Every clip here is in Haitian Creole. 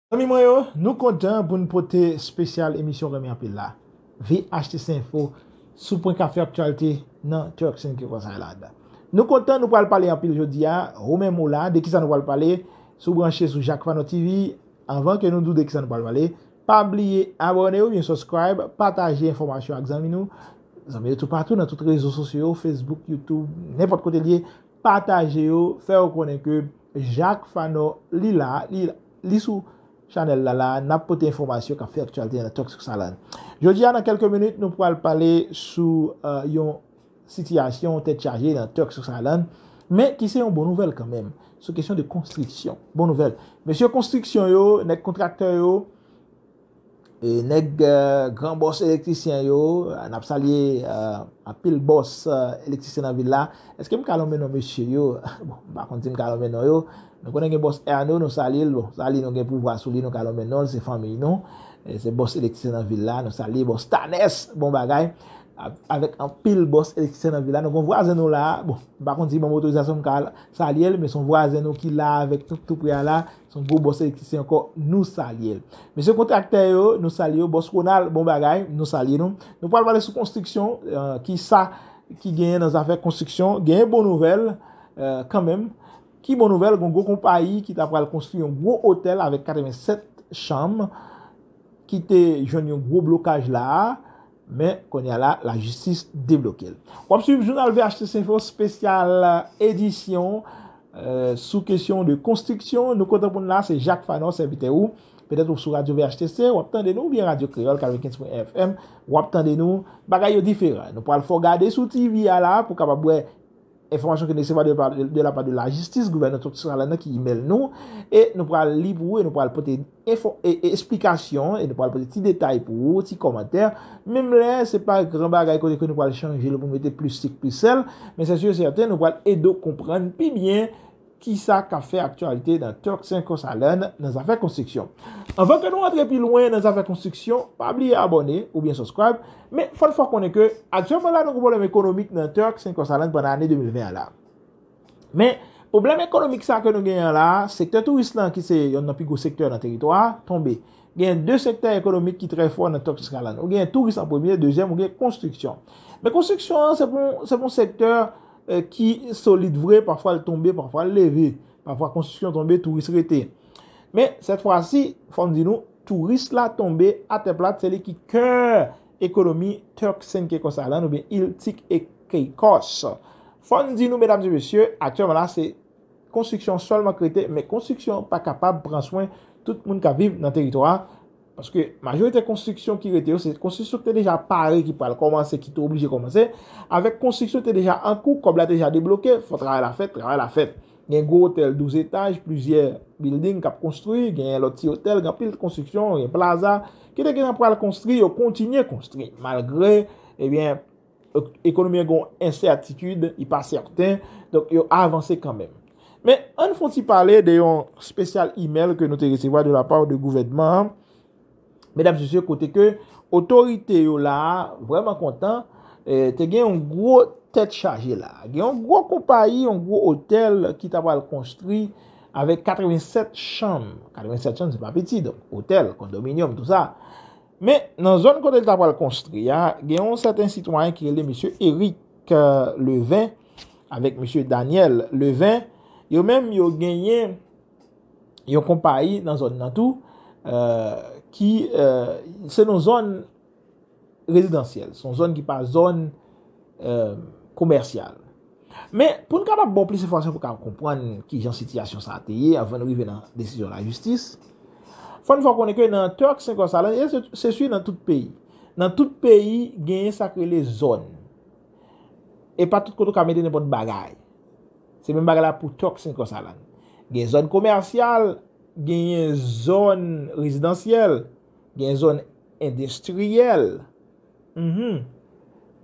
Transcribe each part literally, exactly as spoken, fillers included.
Zanmi mwen yo, nou kontan pou n pote espesyal emisyon Renmen Anpil la. V H T C Info sou pwen k ap fè aktyalite nan Turks and Caicos Island. Nou kontan, nou pral pale anpil jodi a. Ou menm ou la, de kisa nou pral pale? Si w branche sou Jacques Fano T V, anvan ke nou di w de kisa nou pral pale, pa bliye abòne oubyen subscribe, pataje enfòmasyon ak zanmi nou. Zanmi yo toupatou nan tout rezo sosyo yo, Facebook, YouTube, nenpòt kote l ye, pataje yo, fè yo konnen ke Jacques Fano, li la, li, li sou chanèl la, la, n ap pote enfòmasyon k ap fè aktyalite nan Turks Island. Jodi a, nan kèlke minit, nou pral pale sou, euh, yon sitiyasyon tèt chaje nan Turks Island, men ki se yon bon nouvèl kanmenm, sou kesyon de konstriksyon. Bon nouvèl. Mesye konstriksyon yo, nèg kontraktè yo, e nèg, euh, gran bòs elektrisyen yo, n ap salye, euh, anpil bòs, euh, elektrisyen nan vil la. Èske m ka lonmen non mesye yo? Bon, m pa konn si m ka lonmen non yo. Nou konnen gen bòs Erno, nou salye l. Bon, sa li nou gen pouvwa sou li, nou ka lonmen non l, se fanmiy nou. E se bòs elektrisyen nan vil la, nou salye bòs Tanès, bon bagay. A-, avèk anpil bòs elektrisyen nan vil la, nou gon vwazen nou la. Bon, m pa konn si ban m otorizasyon m ka salye l, men se yon vwazen nou ki la avèk nou tou pre a la. Se yon gwo bòs elektrisyen ankò, nou salye l. Mesye kontraktè yo, nou salye yo. Bòs Ronald, bon bagay, nou salye nou. Nou pral pale sou konstriksyon, euh, ki sa ki genyen nan zafè konstriksyon. Genyen bon nouvèl, euh, kanmenm. Ki bon nouvèl? Gon gwo konpayi ki ta pral konstwi yon gwo otèl avèk katrevennsèt chanm ki te jwenn yon gwo blokaj la a. Men, kounye a la, lajistis debloke l. W ap swiv jounal V H T C Info espesyal edisyon, euh, sou kesyon de konstriksyon. Nou kontan pou n la, se Jacques Fano, sèvitè ou. Petèt ou sou radyo V H T C, w ap tande nou, oubyen Radyo Kreyòl, katrevenkenz pwen en F M, w ap tande nou. Bagay yo diferan. Nou pral fè w gade sou T V a la pou w kapab wè enfòmasyon ke n resevwa de, de la pa de lajistis, gouvènman Turks Island nan ki imèl nou, e nou pral li pou ou, e nou pral pote enfo, e, e esplikasyon, e nou pral pote ti detay pou ou, ti kòmantè. Menm lè se pa gran bagay kote ke nou pral chanje l pou nou mete plis sik, plis sèl, men se si e sèten, nou pral ede w konprann pi byen kisa k ap fè aktyalite nan Turks and Caicos Island nan zafè konstriksyon. Anvan ke nou antre pi lwen nan zafè konstriksyon, pa bliye abòne oubyen subscribe, men fò n fè w konnen ke aktyèlman la nou gen pwoblèm ekonomik nan Turks and Caicos Island pandan ane de mil ven an la. Men, pwoblèm ekonomik sa ke nou genyen an la, sektè touris lan ki se yonn nan pi gwo sektè nan teritwa a, tonbe. Gen de sektè ekonomik ki trè fò nan Turks Island. Ou gen touris an premye, dezyèm, ou gen konstriksyon. Men konstriksyon an, se pou, se pou yon sektè, eh, ki solid vre, pafwa l tonbe, pafwa l leve. Pafwa konstriksyon tonbe, touris rete. Men, sèt fwa si, fò m di nou, touris la tonbe atè plat, se li ki kè ekonomi Turks and Caicos Island oubyen il Tik e Caicos. Fò n di nou, medam e mesye, aktyèlman la, se konstriksyon sèlman k rete, men konstriksyon pa kapab pran swen tout moun k ap viv nan teritwa a, paske majorite konstriksyon ki rete yo, se konstriksyon ki te deja pare, ki pral kòmanse, ki te oblije kòmanse, avèk konstriksyon ki te deja an kou, kòb la te deja debloke, fò travay la fèt, travay la fèt. Gen gwo otèl douz etaj, plizyè building k ap konstwi, gen lòt ti otèl, gen anpil konstriksyon, gen plaza, ki te gentan pral konstwi, yo kontinye konstwi, malgre, ebyen, ek-, ekonomi an gen yon ensètitid, li pa sèten, donk yo avanse kanmenm. Men, ann fè yon ti pale de yon espesyal imèl ke nou te resevwa de la pa de gouvènman an, medam, mesye, kote ke otorite yo la a vrèman kontan, eh, te gen yon gwo tèt chaje la. Gen yon gwo konpayi, yon gwo otèl ki ta pral konstwi avèk katrevennsèt chanm. Katrevennsèt chanm, se pa piti, donk, otèl, kondominyòm, tou sa. Men, nan zòn kote l ta pral konstwi a, gen yon sèten sitwayen ki rele mesye Eric, euh, Levin avèk mesye Daniel Levin. Yo menm, yo genyen yon konpayi nan zòn nan tou, euh, ki, euh, se yon zòn rezidansyèl, se yon zòn ki pa zòn, euh, komèsyal. Men, pou n kapab ba w plis enfòmasyon pou w kapab konprann kijan sitiyasyon sa a te ye anvan n rive nan desizyon lajistis, fò n fè w konnen ke nan Turks and Caicos Island, e se, se swi nan tout peyi. Nan tout peyi, genyen sa k rele zòn. E pa tout kote w ka mete nenpòt bagay. Se menm bagay la pou Turks and Caicos Island. Gen zòn komèsyal, genyen zòn rezidansyèl, gen zòn endistriyèl. Mhm.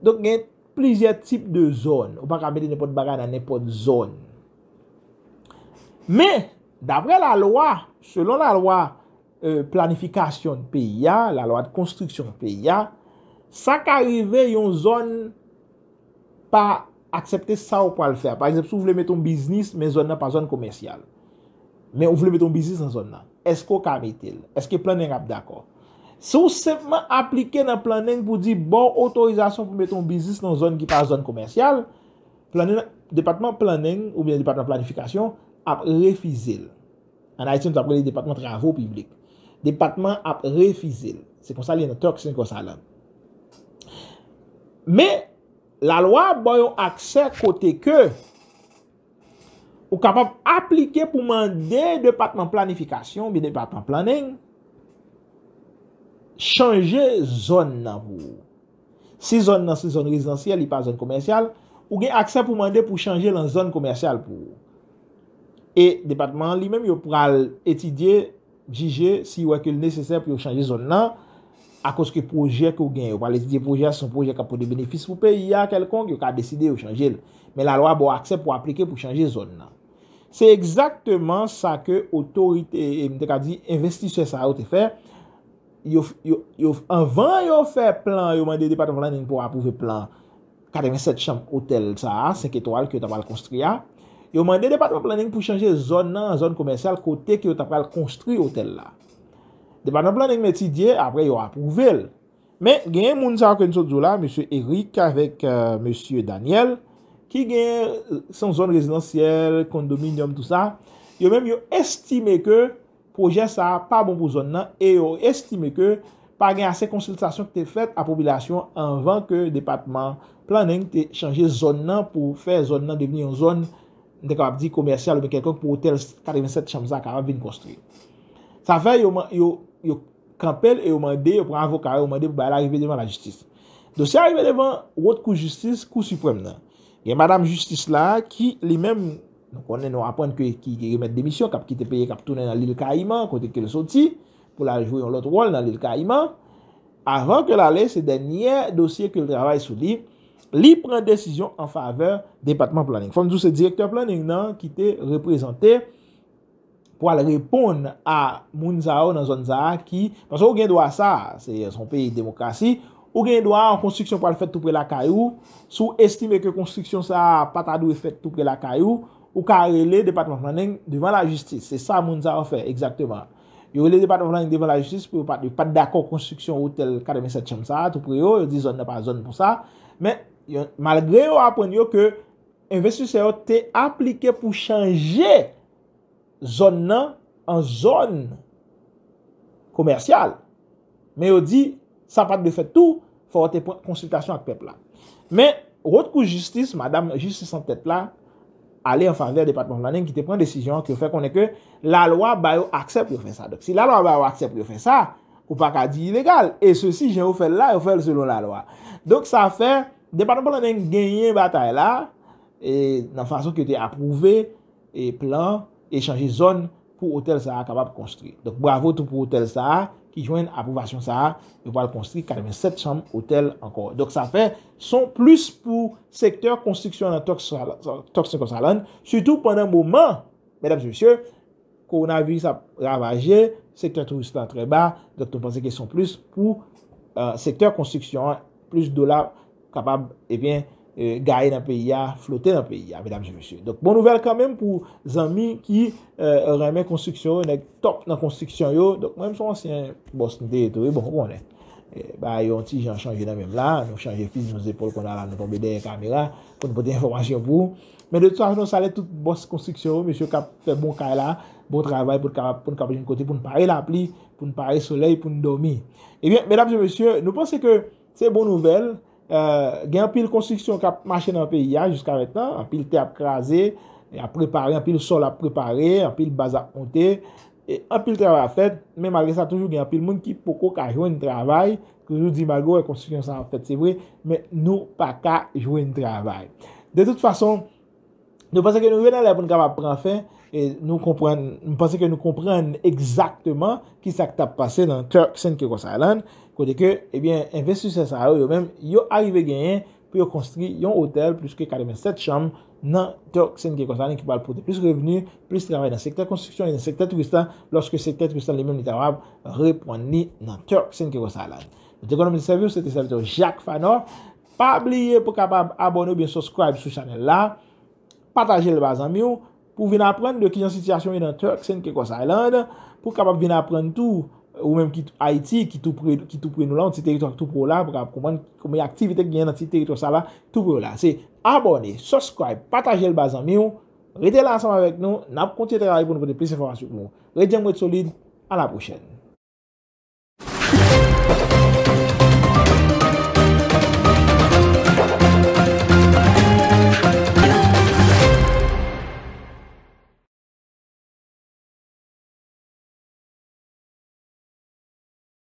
Donk, gen plizyè tip de zòn. Ou pa ka mete nenpòt bagay nan nenpòt zòn. Men, daprè lalwa, selon lalwa, euh, planifikasyon peyi a, lalwa de konstriksyon peyi a, sa ka rive yon zòn pa aksepte sa ou pral fè a. Pa egzanp, si w vle mete yon biznis, men zòn nan pa zòn komèsyal. Men ou vle mete yon biznis nan zòn nan. Èske w ka mete l? Èske Planning ap dakò? Si w senpman aplike nan Planning pou di ba w otorizasyon pou mete yon biznis nan zòn ki pa zòn komèsyal, Planning, depatman Planning oubyen depatman planifikasyon ap refize l. An Ayiti, nou t ap rele depatman travo piblik. Depatman ap refize l. Se konsa l ye nan Turks and Caicos Island. Men, lalwa ba w yon aksè kote ke ou kapab aplike pou mande depatman planifikasyon oubyen depatman planning chanje zòn nan pou ou. Si zòn nan se zòn rezidansyèl, li pa zòn komèsyal, ou gen aksè pou mande pou chanje l an zòn komèsyal pou ou. E depatman an li menm, yo pral etidye, jije si yo wè ke l nesesè pou yo chanje zòn nan, akoz ke pwojè ke w genyen, yo pral etidye pwojè a, si se yon pwojè k ap pote benefis pou peyi a kèlkonk, yo ka deside yo chanje l. Men lalwa ba w aksè pou aplike pou chanje zòn nan. Se egzakteman sa ke otorite, e m te ka di, envestisè sa yo te fè. Yo, yo, yo, anvan yo fè plan, yo mande depatman planning pou apwouve plan katrevensèt chanm otèl sa a, senk etwal ke yo ta pral konstwi a. Yo mande depatman planning pou chanje zòn nan an zòn komèsyal kote ke yo ta pral konstwi otèl la. Depatman planning etidye, apre yo apwouve l. Men, genyen moun sa yo ke n sot di w la, mesye Eric avèk, euh, mesye Daniel, ki gen, euh, se yon zòn rezidansyèl, kondominyòm, tou sa. Yo menm, yo estime ke pwojè sa a pa bon pou zòn nan e yo estime ke pa gen ase konsiltasyon ki te fèt a popilasyon anvan ke depatman planning te chanje zòn nan pou fè zòn nan devni yon zòn, m te kapab di, komèsyal oubyen kèlkonk pou otèl katrevensèt chanm sa a kapab vin konstwi. Sa fè yo, yo, yo kanpe l e yo mande, yo pran avoka yo, yo mande pou bagay la rive devan lajistis. Dosye a rive devan Wot Kou Jistis, Kou Siprèm nan. Gen madanm jistis la ki li menm, nou konnen, nou aprann ke ki remèt demisyon, k ap kite peyi, k ap tounen nan Lil Kayiman, kote ke l soti, pou l al jwe yon lòt wòl nan Lil Kayiman. Avan ke l ale, se dènye dosye ke l travay sou li, li pran desizyon an favè depatman planning. Fò m di w se direktè planning nan ki te reprezante pou al reponn a moun sa yo nan zòn sa a ki, paske ou gen dwa sa, se, se yon peyi demokrasi, ou gen dwa yon konstriksyon pral fèt tou pre lakay ou, si w estime ke konstriksyon sa a pa ta dwe fèt tou pre lakay ou, ou ka rele depatman planning devan lajistis. Se sa moun sa yo fè, egzakteman. Yo rele depatman planning devan lajistis pou yo pa, yo pa t dakò konstriksyon otèl katrevensèt chanm sa a, tou pre yo, yo di zòn nan pa zòn pou sa. Men, yo, malgre yo aprann yo ke envestisè yo te aplike pou chanje zòn nan an zòn komèsyal. Men yo di, sa pa t dwe fèt tou, fò yo te pran konsiltasyon ak pèp la. Men, Wot Kou Jistis, madanm jistis an tèt la, ale an favè depatman planning ki te pran desizyon an, ki fè konnen ke lalwa ba yo aksè pou yo fè sa. Donk, si lalwa ba yo aksè pou yo fè sa, ou pa ka di ilegal. E sesi, jan yo fè l la, yo fè l selon lalwa. Donk, sa fè, depatman planning genyen batay la, e nan fason ke yo te apwouve, e plan, e chanje zòn pou otèl sa a kapab konstwi. Donk, bravo tou pou otèl sa a ki jwenn apwobasyon sa a, yo pral konstwi katrevensèt chanm otèl ankò. Donk, sa fè, se yon plis pou sektè konstriksyon nan Turks, Turks and Caicos Island, sitou pandan moman, medam e mesye, kowonaviris ap ravaje, sektè touris lan trè ba, donk nou panse ke se yon plis pou, euh, sektè konstriksyon an, plis dola kapab, ebyen, euh, gaye nan peyi a, flote nan peyi a, medam e mesye. Donk, bon nouvèl kanmenm pou zanmi ki, euh, renmen konstriksyon yo, nèg top nan konstriksyon yo. Donk, mwen menm se yon ansyen bòs m te ye tou, wi, bon, ou konnen. Eh, bagay yo yon ti jan chanje nan menm la, nou chanje fizi nou zepòl kounye a la, nou tonbe dèyè kamera pou nou pote enfòmasyon pou ou. Men de tout fason, nou salye tout bòs konstriksyon yo, mesye k ap fè bon kay la, bon travay pou n kapab, pou n kapab jwenn kote pou n pare lapli, pou n pare solèy, pou n dòmi. Ebyen, medam e mesye, nou panse ke se bon nouvèl. Euh, gen anpil konstriksyon k ap mache nan peyi a jiska mentnan, anpil tè ap kraze, y ap prepare, anpil sòl ap prepare, anpil baz ap monte, e anpil travay ap fèt, men malgre sa, toujou gen anpil moun ki poko ka jwenn travay, toujou di malgre w wè konstriksyon sa ap fèt, se vre, men nou pa ka jwenn travay. De tout fason, nou panse ke nou rive nan lè pou n kapab pran fen, e nou konprann, nou panse ke nou konprann egzakteman ki sa k t ap pase nan Turks and Caicos Island, kote ke, ebyen, envestisè sa yo, yo menm, yo arive genyen pou yo konstwi yon otèl plis ke katrevensèt chanm nan Turks and Caicos Island ki pral pote plis revni, plis travay nan sektè konstriksyon e nan sektè touris la, lòske sektè touris la li menm li kapab reprann li nan Turks and Caicos Island. Nou te konn mete sèvi w, se te sèvitè w Jacques Fanor. Pa bliye pou kapab abòne oubyen subscribe sou chanèl la. Pataje l ba zanmi w. pou vin aprann de kijan sitiyasyon ye nan Turks and Caicos Island, pou kapab vin aprann tou, ou menm ki Ayiti, ki tou pre, ki tou pre nou la, yon ti teritwa ki tou pre w la, pou kapab konprann konbyen aktivite ki genyen nan ti teritwa sa la, tou pre w la. Se abòne, subscribe, pataje l ba zanmi w, rete la ansanm avèk nou, n ap kontinye travay pou nou pote plis enfòmasyon pou nou. Red Djanm, ret solid, a la pwochèn.